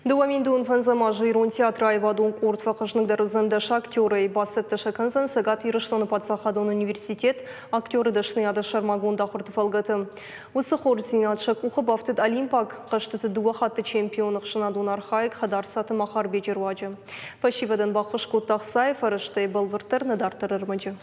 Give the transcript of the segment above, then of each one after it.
2025 азы Ирон театры аивадон къорд фӕхъӕзныгдӕр уыдзӕн 10 актерӕй. Бацӕттӕ сӕ кӕндзӕн Цӕгат Ирыстоны паддзахадон университет актеры дӕсныйады сӕрмагонд ахуырты фӕлгӕты. Уыцы хорздзинад сӕ къухы бафтыд Олимпаг хъӕзтыты дыууӕ хатты чемпион ӕхсӕнадон архайӕг Хӕдарцаты Махарбеджы руаджы. Фӕсивӕдӕн баххуыс кодта ӕхцайы фӕрӕзтӕй, бӕлвырддӕр нӕ дарддӕр ӕрмӕджы.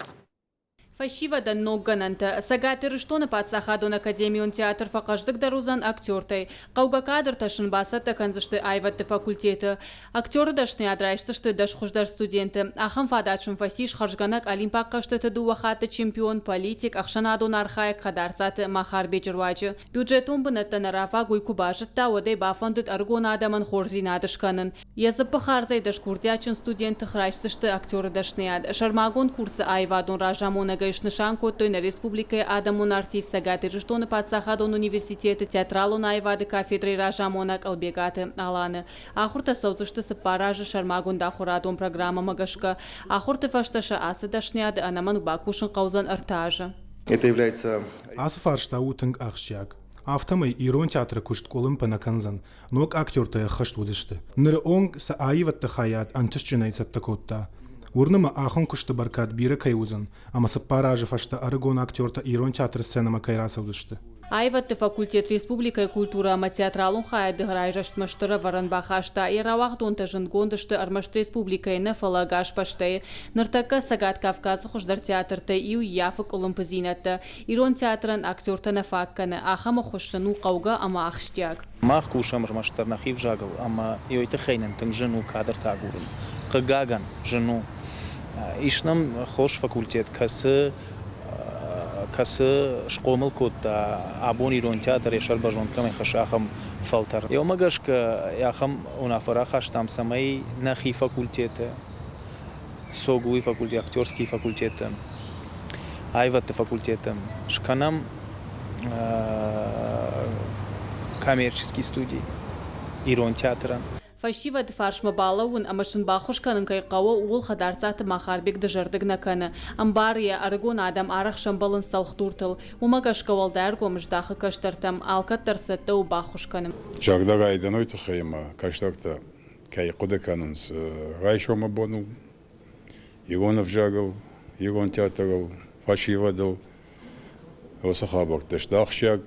Фӕсивӕдӕн ног гӕнӕнтӕ. Цӕгат Ирыстоны паддзахадон академион театр фӕхъӕздыгдӕр уыдзӕн актертӕй. Хъӕугӕ кадртӕ сын бацӕттӕ кӕндзысты аивӕдты факультеты. Актеры дӕсныйад райсдзысты 10 хуыздӕр студенты. Ахӕм фадат сын фӕцис хӕрзгӕнӕг Олимпаг хъӕзтыты дыууӕ хатты чемпион, политик, ӕхсӕнадон архайӕг Хӕдарцаты Махарбеджы руаджы. Бюджетон бынӕттӕ нӕ рафаг, уый куы базыдта, уӕд ӕй бафӕндыд ӕрыгон адӕмӕн хорздзинад скӕнын. Йӕ дзыппы хардзӕй дӕскурдиатджын студентты райсдзысты актеры дӕсныйад. Сӕрмагонд курсы аивадон разамонӕгӕй снысан кодтой нӕ республикӕйы адӕмон артист, Цӕгат Ирыстоны паддзахадон университеты театралон аивады кафедрӕйы разамонӕг Ӕлбегаты Аланы. Ахуыртӕ цӕудзысты 4 азы сӕрмагонд ахуырадон программӕмӕ гӕсгӕ. Ахуырты фӕстӕ сӕ ацы дӕсныйады ӕнӕмӕнг бакусын хъӕудзӕн 3 азы. Это является Ацы фарста у тынг ахсджиаг. Афтӕмӕй Ирон театры куыст къуылымпы нӕ кӕндзӕн, ног актертӕ ӕххӕст уыдысты. Ныры онг сӕ аивӕдты хайад ӕнтыстджынӕй цӕттӕ кодта. Уырны мӕ, ахӕм куысты бӕркад бирӕ кӕй уыдзӕн, ӕмӕ 4 азы фӕстӕ ӕрыгон актертӕ Ирон театры сценӕмӕ кӕй рацӕудзысты. Аивӕдты факультет республикӕйы культурӕ ӕмӕ театралон хайады райрӕзтмӕ стыр ӕвӕрӕн бахаста. Йӕ рауагъдонтӕ зындгонд сты ӕрмӕст республикӕйы нӕ, фӕлӕ ӕгас бӕстӕйы. Ныртӕккӕ Цӕгат Кавказы хуыздӕр театртӕй иу ййафы къуылымпыдзинӕдтӕ. Ирон театрӕн актертӕ нӕ фаг кӕны, ахӕм ӕххуыс сын у хъӕугӕ ӕмӕ ахсджиаг. Мах кусӕм ӕрмӕстдӕр нӕхи взагыл ӕмӕ уый тыххӕй нын тынг зын у кадртӕ агурын. Хъыгагӕн, зын у. Ис нӕм хорз факультет, кӕцы схъомыл кодта абон ирон театр йӕ сӕрбӕрзонд кӕмӕй хӕссы, ахӕм фӕлтӕр. Уымӕ гӕсгӕ ахӕм уынаффӕ рахастам, цӕмӕй нӕхи факультеты, СОГУ-йы факультет, актерский факультеты, аивӕдты факультеты скӕнӕм коммерческий студи ирон театрӕн. Фӕсивӕды фарсмӕ балӕууын ӕмӕ сын баххуыс кӕнын кӕй хъӕуы, ууыл Хӕдарцаты Махарбег дызӕрдыг нӕ кӕны. Ӕмбары йӕ, ӕрыгон адӕм арӕх сӕмбӕлынц цӕлхдуртыл. Уымӕ гӕсгӕ уӕлдай ӕргом здахы кӕстӕртӕм, алкӕддӕр цӕттӕ у баххуыс кӕнын. Зӕгъгӕ, райдӕной тыххӕй ӕмӕ кӕстӕртӕ кӕй хъуыды кӕнынц райсомы боныл, ирон ӕвзагыл, ирон театрыл, фӕсивӕдыл. Уыцы хабӕрттӕ сты ахсджиаг.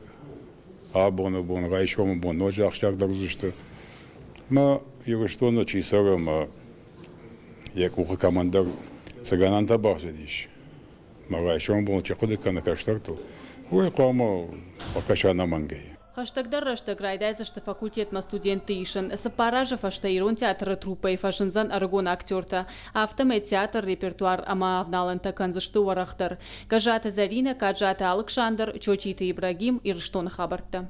Абоны бон, райсомы бон ноджы ахсджиагдӕр уыдзысты. Мӕ Ирыстоны чи цӕры ӕмӕ йӕ къухы кӕмӕндӕр цы гӕнӕнтӕ бафтыдис, мӕ райсомы бон чи хъуыды кӕны кӕстӕртыл, уый хъуамӕ фӕкӕса ӕнӕмӕнгӕй. Хӕстӕгдӕр рӕстӕг райдайдзысты факультетмӕ студентты исын. 4 азы фӕстӕ Ирон театры труппӕйы фӕзындзӕн ӕрыгон актертӕ. Афтӕмӕй театр, репертуар ӕмӕ авналӕнтӕ кӕндзысты уӕрӕхдӕр. Гӕззаты Зӕринӕ, Каджаты Алыксандр, Чочиты Ибрагим, Ирыстоны хабӕрттӕ.